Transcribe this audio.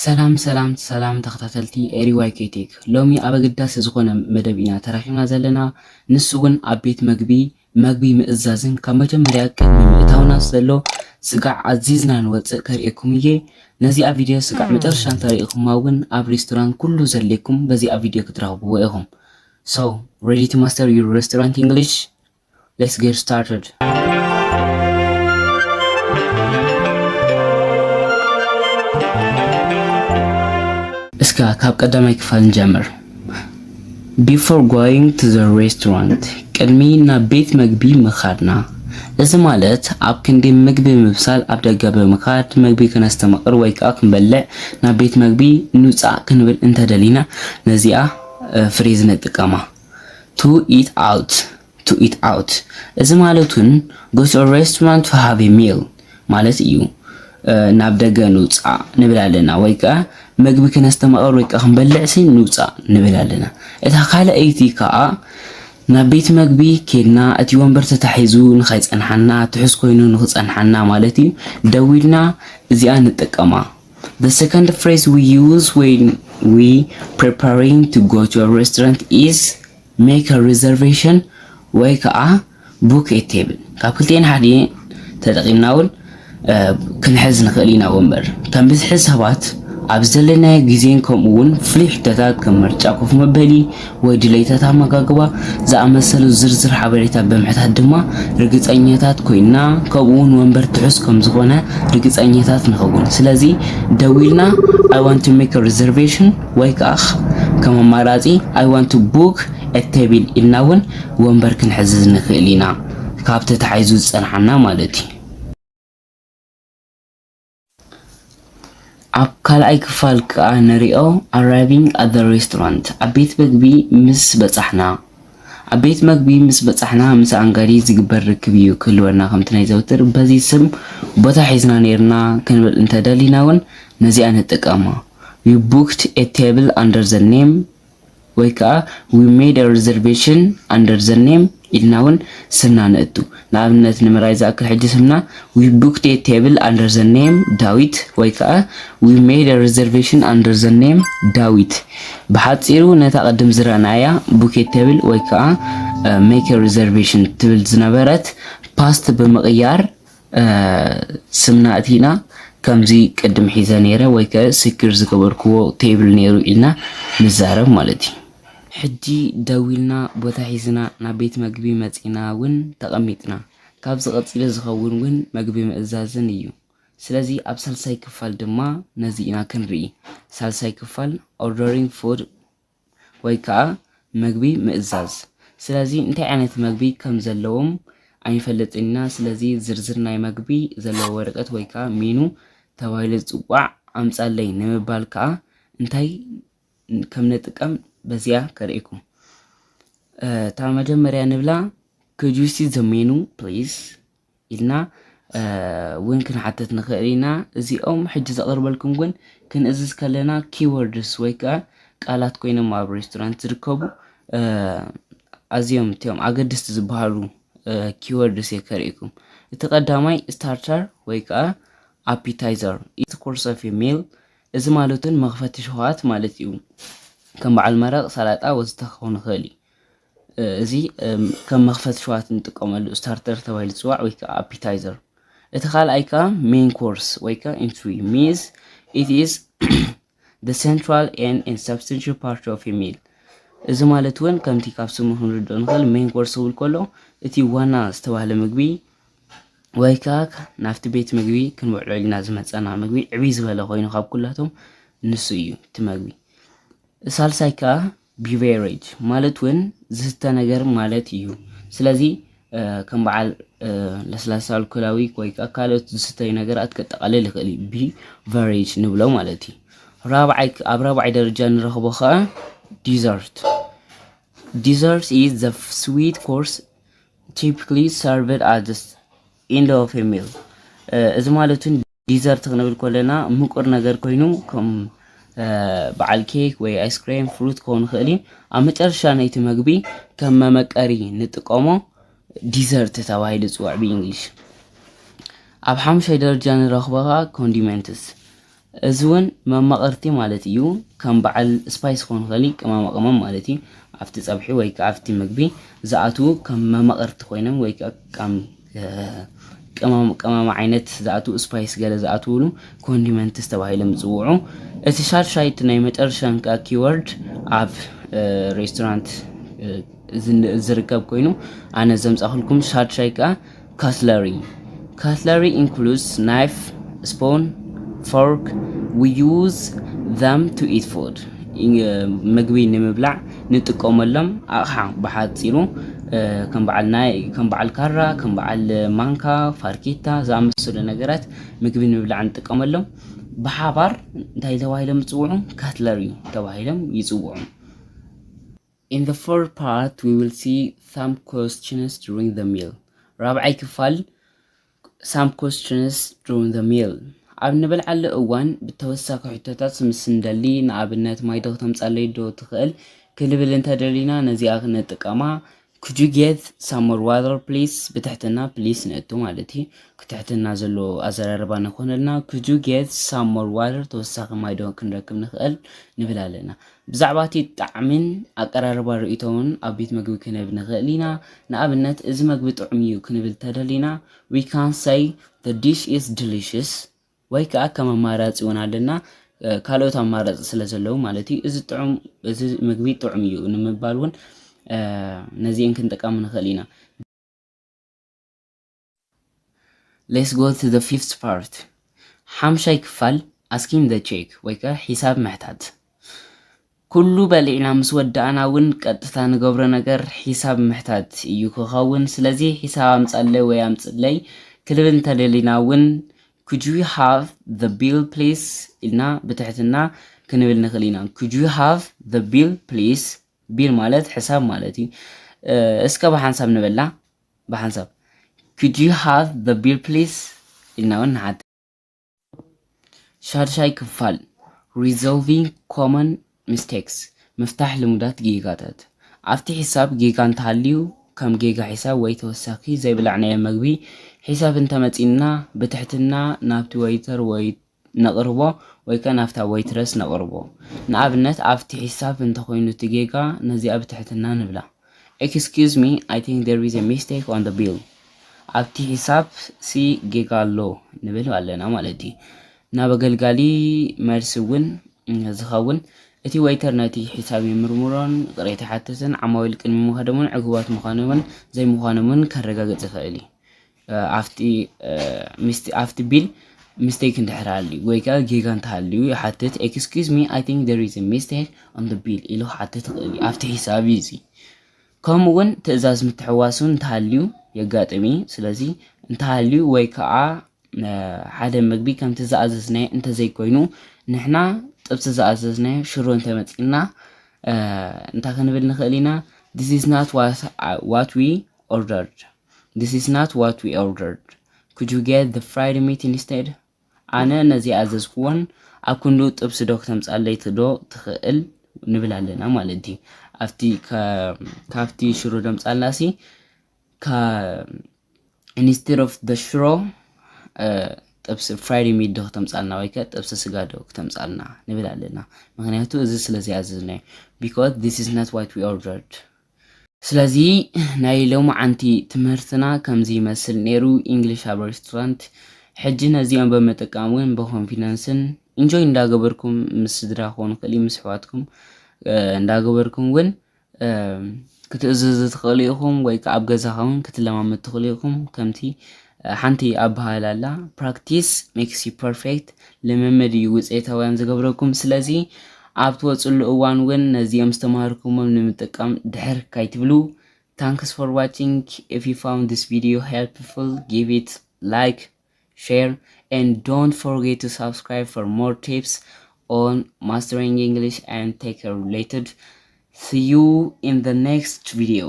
ሰላም ሰላም ሰላም ተኸታተልቲ ኤሪዋይ ኬቴክ፣ ሎሚ ኣብ ኣገዳሲ ዝኾነ መደብ ኢና ተራኺብና ዘለና። ንሱ እውን ኣብ ቤት መግቢ መግቢ ምእዛዝን ካብ መጀመርያ ቅድሚ ምእታውና ዘሎ ስጋዕ ኣዚዝና ንወፅእ ከርእየኩም እየ። ነዚኣ ቪድዮ ስጋዕ መጨረሻ እንተሪእኹማ እውን ኣብ ሬስቶራንት ኩሉ ዘድልየኩም በዚኣ ቪድዮ ክትረኽብዎ ኢኹም። So, ready to master your restaurant English? Let's get started. እስከ ካብ ቀዳማይ ክፋል ንጀምር። Before going to the restaurant፣ ቅድሚ ናብ ቤት መግቢ ምኻድና። እዚ ማለት ኣብ ክንዲ ምግቢ ምብሳል ኣብ ደገ ብምኻድ ምግቢ ክነስተማቕር ወይ ከዓ ክንበልዕ ናብ ቤት መግቢ ንውፃእ ክንብል እንተደሊና ነዚኣ ፍሬዝ ንጥቀማ። To eat out፣ to eat out። እዚ ማለት እውን go to a restaurant to have a meal ማለት እዩ። ናብ ደገ ንውፃእ ንብል ኣለና፣ ወይ ከዓ መግቢ ክነስተማቕር ወይ ከዓ ክንበልዕሲ ንውፃእ ንብል ኣለና። እታ ካልኣይቲ ከዓ ናብ ቤት መግቢ ኬድና እቲ ወንበር ተታሒዙ ንኸይፀንሓና፣ ትሑዝ ኮይኑ ንኽፀንሓና ማለት እዩ፣ ደዊልና እዚኣ ንጥቀማ። The second phrase we use when we preparing to go to a restaurant is make a reservation ወይ ከዓ book a table። ካብ ክልቲኤን ሓደ ተጠቒምና እውን ክንሕዝ ንኽእል ኢና ወንበር። ከም ብዝሒ ሰባት ኣብ ዘለናዮ ግዜን ከምኡ እውን ፍሉይ ሕቶታት ከም ምርጫ ኮፍ መበሊ ወይ ድሌታት ኣመጋግባ ዝኣመሰሉ ዝርዝር ሓበሬታ ብምሕታት ድማ ርግፀኛታት ኮይንና፣ ከምኡ እውን ወንበር ትሑዝ ከም ዝኾነ ርግፀኛታት ንኸውን። ስለዚ ደዊልና I want to make a reservation ወይ ከዓ ከም ኣማራፂ I want to book a table ኢልና እውን ወንበር ክንሕዝ ንኽእል ኢና፣ ካብ ተታሒዙ ዝፀንሓና ማለት እዩ። ኣብ ካልኣይ ክፋል ከዓ ንሪኦ arriving at the restaurant፣ ኣብ ቤት መግቢ ምስ በፃሕና። ኣብ ቤት መግቢ ምስ በፃሕና ምስ ኣንጋዲ ዝግበር ርክብ እዩ ክህልወና። ከምቲ ናይ ዘውትር በዚ ስም ቦታ ሒዝና ነይርና ክንብል እንተደሊና እውን ነዚኣ ንጥቀማ። We booked a table under the name ወይ ከዓ we made a reservation under the name ኢልና እውን ስምና ነእቱ። ንኣብነት ንምራይ ዝኣክል ሕጂ ስምና we booked a table under the name ዳዊት ወይ ከዓ we made a reservation under the name ዳዊት። ብሓፂሩ ነታ ቅድም ዝረኣናያ book a table ወይ ከዓ make a reservation ትብል ዝነበረት past ብምቕያር ስምና እቲና ከምዚ ቅድም ሒዘ ነይረ ወይ ከ secure ዝገበርክዎ table ነይሩ ኢልና ንዛረብ ማለት እዩ። ሕጂ ደዊልና ቦታ ሒዝና ናብ ቤት መግቢ መፂና እውን ተቐሚጥና። ካብዚ ቀፂሉ ዝኸውን እውን መግቢ ምእዛዝን እዩ። ስለዚ ኣብ ሳልሳይ ክፋል ድማ ነዚ ኢና ክንርኢ። ሳልሳይ ክፋል ordering food ወይ ከዓ መግቢ ምእዛዝ። ስለዚ እንታይ ዓይነት መግቢ ከም ዘለዎም ኣይንፈልጥን ኢና። ስለዚ ዝርዝር ናይ መግቢ ዘለዎ ወረቀት ወይ ከዓ ሜኑ ተባሂሉ ዝፅዋዕ ኣምፃለይ ንምባል ከዓ እንታይ ከም ንጥቀም በዚኣ ከርእየኩም። እታ መጀመርያ ንብላ could you see the menu please ኢልና እውን ክንሓተት ንኽእል ኢና። እዚኦም ሕጂ ዘቕርበልኩም ግን ክንእዝዝ ከለና keywords ወይ ከዓ ቃላት ኮይኖም ኣብ ሬስቶራንት ዝርከቡ ኣዝዮም እቲኦም ኣገድስቲ ዝበሃሉ keywords እየ ከርእየኩም። እቲ ቀዳማይ starter ወይ ከዓ appetizer is course of a meal። እዚ ማለት እውን መኽፈቲ ሸውሃት ማለት እዩ። ከም በዓል መረቕ፣ ሰላጣ ወዘተ ክኸውን ይኽእል እዩ። እዚ ከም መኽፈቲ ሸውሃት እንጥቀመሉ starter ተባሂሉ ዝፅዋዕ ወይ ከዓ appetizer። እቲ ካልኣይ ከዓ main course ወይ ከዓ entry meals it is the central and substantial part of a meal። እዚ ማለት እውን ከምቲ ካብ ስሙ ክንርድኦ ንኽእል main course ክብል ከሎ እቲ ዋና ዝተባህለ ምግቢ ወይ ከዓ ናብቲ ቤት ምግቢ ክንውዕሎ ኢልና ዝመፀና ምግቢ ዕብይ ዝበለ ኮይኑ ካብ ኩላቶም ንሱ እዩ እቲ ምግቢ። ሳልሳይ ከዓ beverage ማለት እውን ዝስተ ነገር ማለት እዩ። ስለዚ ከም በዓል ለስላሳ ኣልኮላዊ ወይ ከዓ ካልኦት ዝስተዩ ነገራት ከጠቓልል ይኽእል እዩ beverage ንብሎ ማለት እዩ። ራብዓይ ኣብ ራብዓይ ደረጃ ንረኽቦ ከዓ dessert። Dessert is the sweet course typically served at the end of a meal። እዚ ማለት እውን dessert ክንብል ከለና ምቁር ነገር ኮይኑ ከም በዓል ኬክ ወይ ice cream fruit ክኸውን ይኽእል እዩ። ኣብ መጨረሻ ናይቲ መግቢ ከም መመቀሪ ንጥቀሞ dessert ተባሂሉ ይፅዋዕ ብእንግሊሽ። ኣብ ሓሙሻይ ደረጃ ንረኽቦ ከዓ condiments። እዚ እውን መማቕርቲ ማለት እዩ። ከም በዓል ስፓይስ ክኾን ይኽእል እዩ፣ ቅመማ ቅመም ማለት እዩ። ኣብቲ ፀብሒ ወይ ከዓ ኣብቲ ምግቢ ዝኣትዉ ከም መማቕርቲ ኮይኖም ወይ ከዓ ከም ቅመም ቅመም ዓይነት ዝኣትዉ፣ ስፓይስ ገለ ዝኣትውሉ ኮንዲመንትስ ተባሂሎም ዝፅውዑ። እቲ ሻድሻይ እቲ ናይ መጨረሻን ከዓ ኪወርድ ኣብ ሬስቶራንት ዝርከብ ኮይኑ፣ ኣነ ዘምፃኹልኩም ሻድሻይ ከዓ ካትለሪ። Cutlery includes knife, spoon, fork. We use them to eat food. ምግቢ ንምብላዕ ንጥቀመሎም ኣቕሓ፣ ብሓፂሩ ከም በዓል ናይ ከም በዓል ካራ፣ ከም በዓል ማንካ፣ ፋርኬታ ዝኣመሰሉ ነገራት ምግቢ ንምብላዕ ንጥቀመሎም። ብሓባር እንታይ ተባሂሎም ይፅውዑ? ካትለሪ ተባሂሎም ይፅውዑ። In the fourth part, we will see some questions during the meal. ራብዓይ ክፋል፣ some questions during the meal። ኣብ ንበልዓሉ እዋን ብተወሳኺ ሕቶታት ምስ እንደሊ፣ ንኣብነት ማይ ዶ ክተምጻለይ ዶ ትኽእል ክንብል እንተደሊና ነዚኣ ክንጥቀማ። Could you get some more water please? ብትሕትና ፕሊስ ንእቱ ማለት እዩ። ክትሕትና ዘሎ ኣዘራርባ ንኾነልና። Could you get some more water? ተወሳኺ ማይ ዶ ክንረክብ ንኽእል ንብል ኣለና። ብዛዕባ እቲ ጣዕምን ኣቀራርባ ርእይቶ እውን ኣብ ቤት መግቢ ክንህብ ንኽእል ኢና። ንኣብነት፣ እዚ መግቢ ጥዑም እዩ ክንብል ተደሊና፣ we can say the dish is delicious፣ ወይ ከዓ ከም ኣማራፂ እውን ኣለና። ካልኦት ኣማራፂ ስለ ዘለዉ ማለት እዩ። እዚ ጥዑም፣ እዚ ምግቢ ጥዑም እዩ ንምባል እውን ነዚአን ክንጥቀም ንኽእል ኢና። Let's go to the fifth part. ሓምሻይ ክፋል፣ asking the check ወይ ከዓ ሒሳብ ምሕታት። ኩሉ በሊዕና ምስ ወዳእና እውን ቀጥታ ንገብሮ ነገር ሒሳብ ምሕታት እዩ ክኸውን። ስለዚ ሒሳብ ኣምጻለይ ወይ ኣምጽለይ ክንብል እንተደሊና እውን could we have the bill please ኢልና ብትሕትና ክንብል ንኽእል ኢና። Could we have the bill please? ቢል ማለት ሕሳብ ማለት እዩ። እስከ ብሓንሳብ ንበላ፣ ብሓንሳብ could you have the bill please ኢልና እውን ንሓትት። ሻድሻይ ክፋል resolving common mistakes፣ ምፍታሕ ልሙዳት ጌጋታት። ኣብቲ ሒሳብ ጌጋ እንተሃልዩ ከም ጌጋ ሒሳብ ወይ ተወሳኺ ዘይበላዕናዮ መግቢ ሒሳብ እንተመጺእና ብትሕትና ናብቲ ወይተር ወይ ነቕርቦ ወይ ከኣ ናብታ ወይትረስ ነቕርቦ። ንኣብነት ኣብቲ ሒሳብ እንተኾይኑ እቲ ጌጋ ነዚኣ ብትሕትና ንብላ። Excuse me, I think there is a mistake on the bill። ኣብቲ ሒሳብ ሲ ጌጋ ኣሎ ንብል ኣለና ማለት እዩ። ናብ ኣገልጋሊ መልሲ እውን ዝኸውን እቲ ወይተር ነቲ ሒሳብ ይምርምሮን ይቕሬታ ይሓትትን ዓማዊል ቅድሚ ምኻዶምን ዕጉባት ምዃኖምን ዘይምዃኖምን ከረጋግጽ ይኽእል እዩ። ኣብቲ ኣብቲ ቢል ሚስቴክ እንድሕር ኣልዩ ወይ ከዓ ጌጋ እንተሃልዩ ይሓትት። Excuse me, I think there is a mistake on the bill ኢሉ ክሓትት ይኽእል እዩ። ኣብቲ ሒሳብ እዩ እዚ። ከምኡ እውን ትእዛዝ ምትሕዋስ እውን እንተሃልዩ የጋጥም እዩ። ስለዚ እንተሃልዩ ወይ ከዓ ሓደ ምግቢ ከምቲ ዝኣዘዝናዮ እንተዘይኮይኑ ንሕና ጥብሲ ዝኣዘዝናዮ ሽሮ እንተመፂእና እንታይ ክንብል ንኽእል ኢና? This is not what, what we ordered. This is not what we ordered. Could you get the fried meat instead? ኣነ ነዚ ኣዘዝክዎን ኣብ ክንዱ ጥብሲ ዶ ክተምጻለይ ዶ ትኽእል ንብል ኣለና ማለት እዩ። ኣብቲ ካብቲ ሽሮ ደምጻልና ሲ instead of the ሽሮ ጥብሲ fried meat ዶ ክተምጻልና ወይ ከ ጥብሲ ስጋ ዶ ክተምጻልና ንብል ኣለና። ምክንያቱ እዚ ስለ ዘይኣዘዝናዮ። Because this is not what we ordered. ስለዚ ናይ ሎማዓንቲ ትምህርትና ከምዚ ይመስል ነይሩ፣ English ኣብ restaurant። ሕጂ ነዚኦም ብምጥቃም እውን ብኮንፊደንስን ኢንጆይ እንዳገበርኩም ምስ ስድራ ክኾን ይኽእል እዩ፣ ምስ ኣሕዋትኩም እንዳገበርኩም እውን ክትእዝዙ ትኽእሉ ኢኹም፣ ወይ ከዓ ኣብ ገዛኻ እውን ክትለማመዱ ትኽእሉ ኢኹም። ከምቲ ሓንቲ ኣበሃህላ ኣላ፣ practice makes you perfect፣ ልምምድ እዩ ውፅኢታውያን ዝገብረኩም። ስለዚ ኣብ ትወፅሉ እዋን እውን ነዚኦም ዝተምሃርኩሞም ንምጥቃም ድሕር ካይትብሉ። Thanks for watching. If you found this video helpful, give it like, share, and don't forget to subscribe for more tips on mastering English and tech related. See you in the next video.